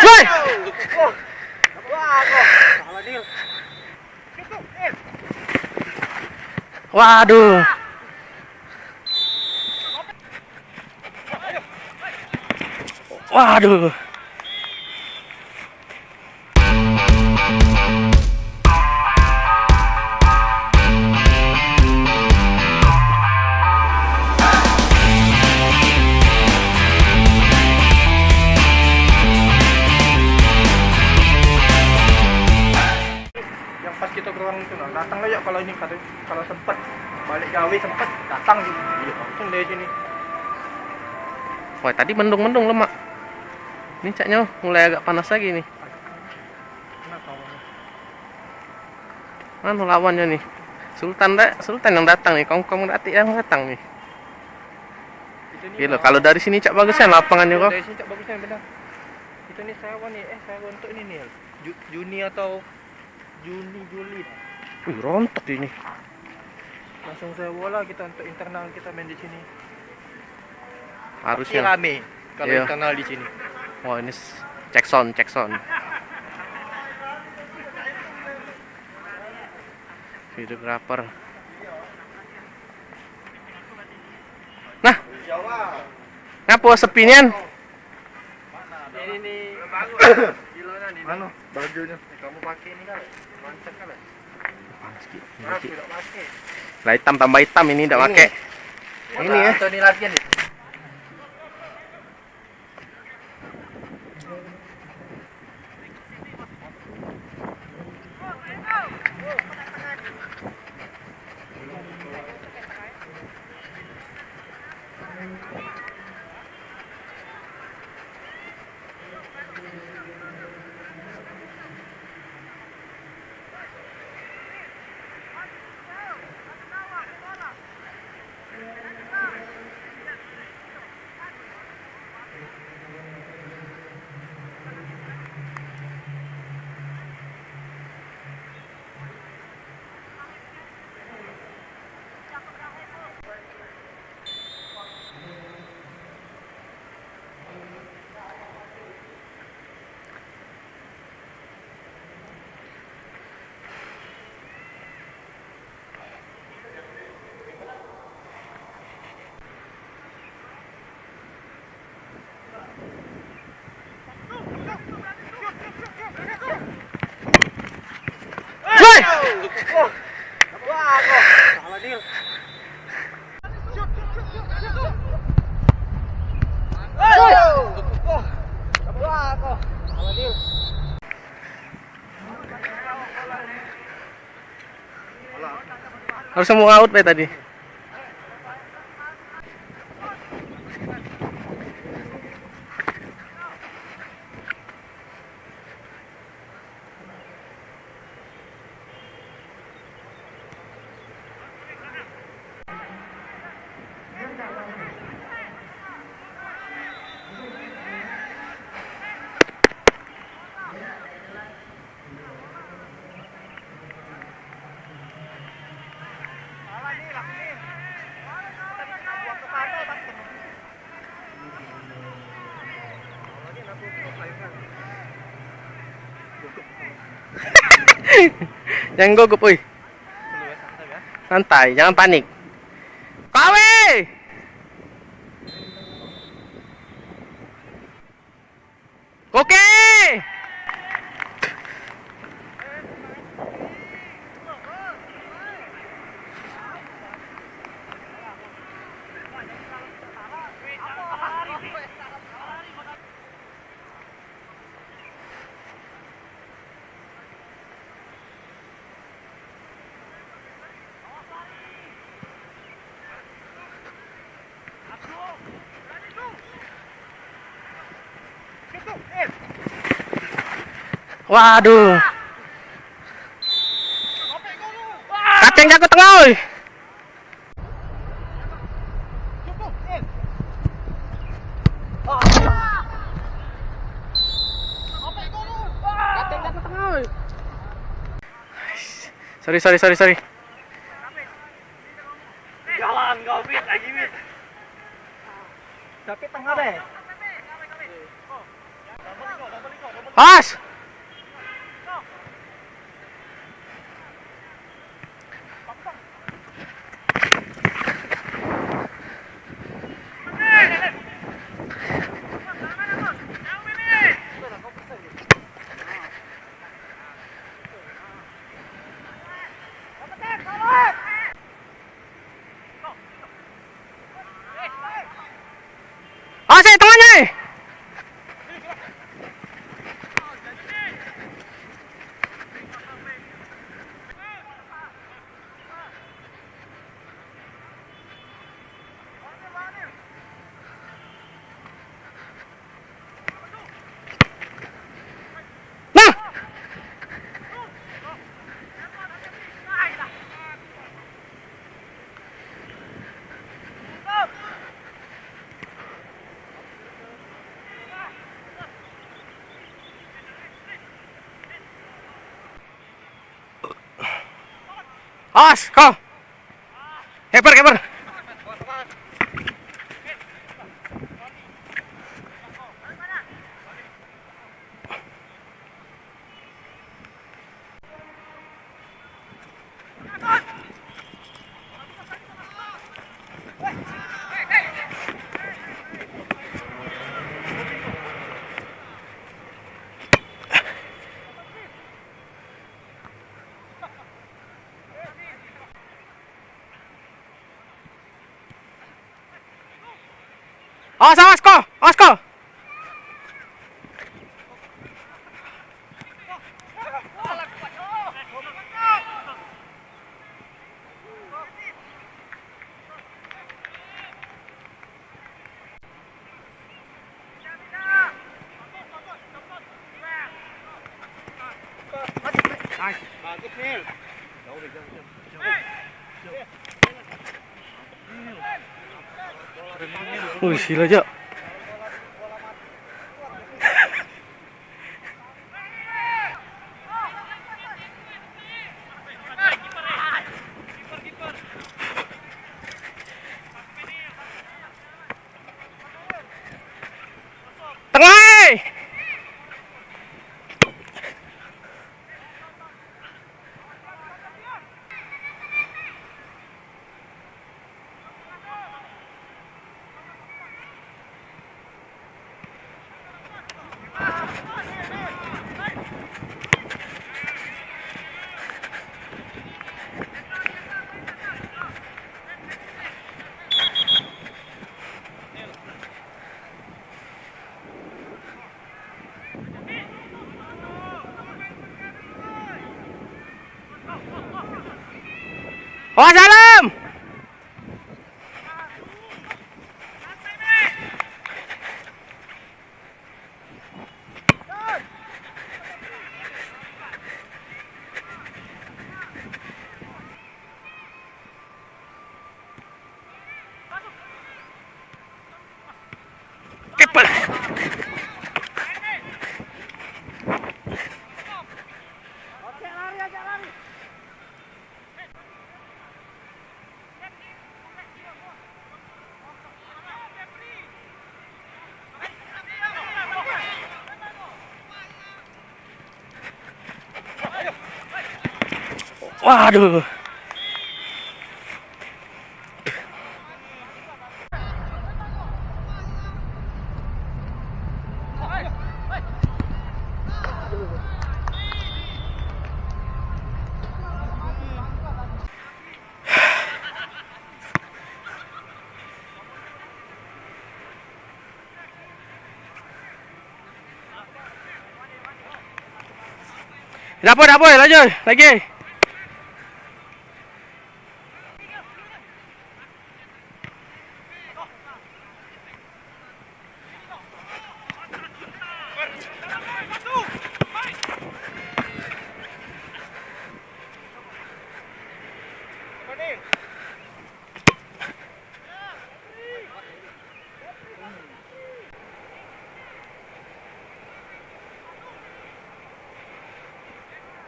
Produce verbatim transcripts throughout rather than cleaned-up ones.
Woi! Waduh. Waduh. Yang pas kita ke ruang itu nah, datang lah ya kalau ini, kalau, kalau sempet balik gawe, sempet datang gitu. Iya, langsung dari sini. Wah, tadi mendung-mendung lemak. Ini caknya mulai agak panas lagi nih. Kenapa, Bang? Anu lawannya nih. Sultan dah, Sultan yang datang nih, Kongkong Ratik yang datang nih. Itu nih, gila, Bang. Kalau dari sini cak bagusnya lapangannya kok. Dari sini cak bagusnya benar. Itu nih sewa nih, eh, sewa untuk ini nih. Ju-, Juni atau Juni, Juli. Wih, rontok ini. Langsung sewa lah kita untuk internal kita main di sini. Harusnya. Pasti rame kalau, iya, internal di sini. Wah, ini s-, cek sound, cek sound. Videographer. Nah. Ngapa sepi nian? Ini nih. Gila nih. Mana bajunya? Kamu pakai ini kali. Mantap kali. Panas sikit. Panas sikit. Lah, hitam tambah hitam ini dak pakai. Ini ya. Atau ini latihan nih. Harus semua out be tadi. Jangan gugup, oi. Santai, jangan panik. Kawe! Oke. Waduh. Kaceng jago tengah, oi. Sorry, sorry, sorry, sorry. Jalan kau, Fit, lagi, Fit. Tapi tengah deh. Pas. Asik tengah ni. Nah. Awas, kau. Keeper, keeper. Awas, awas, ko! Awas, ko! Ui, sila, Cok. Tengah, eh! Awas, Salam! Keeper. Waduh. Dapur, dapur, lanjut lagi.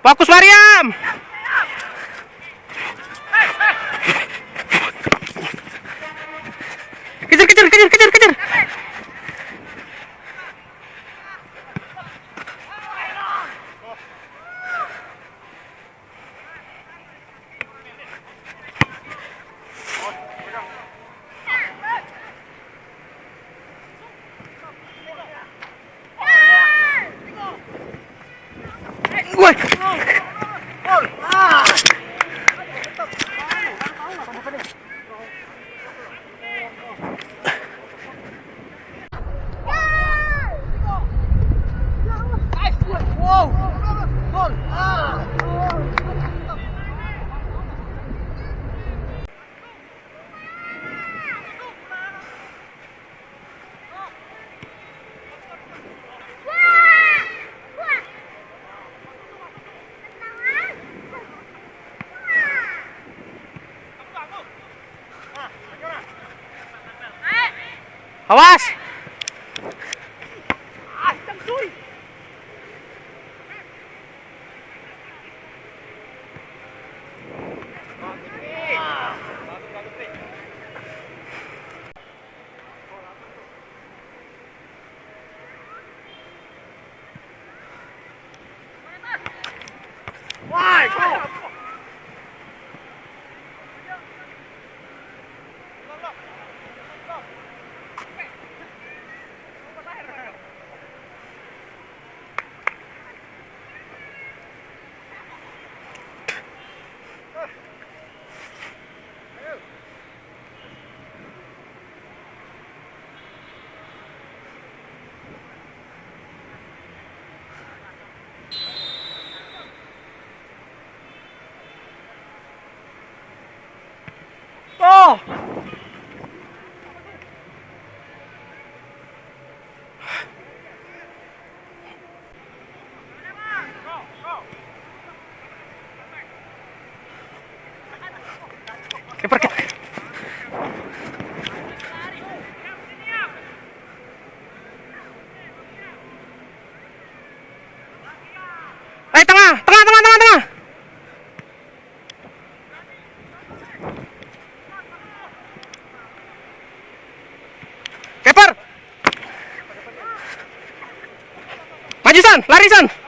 Fokus, Mariam. Kejar, kejar, kejar, kejar, kejar. Woi. Awas. Oh! Kiper, kiper. Eh, tengah, tengah, tengah, tengah, tengah. Kiper. Maju, San, lari, San.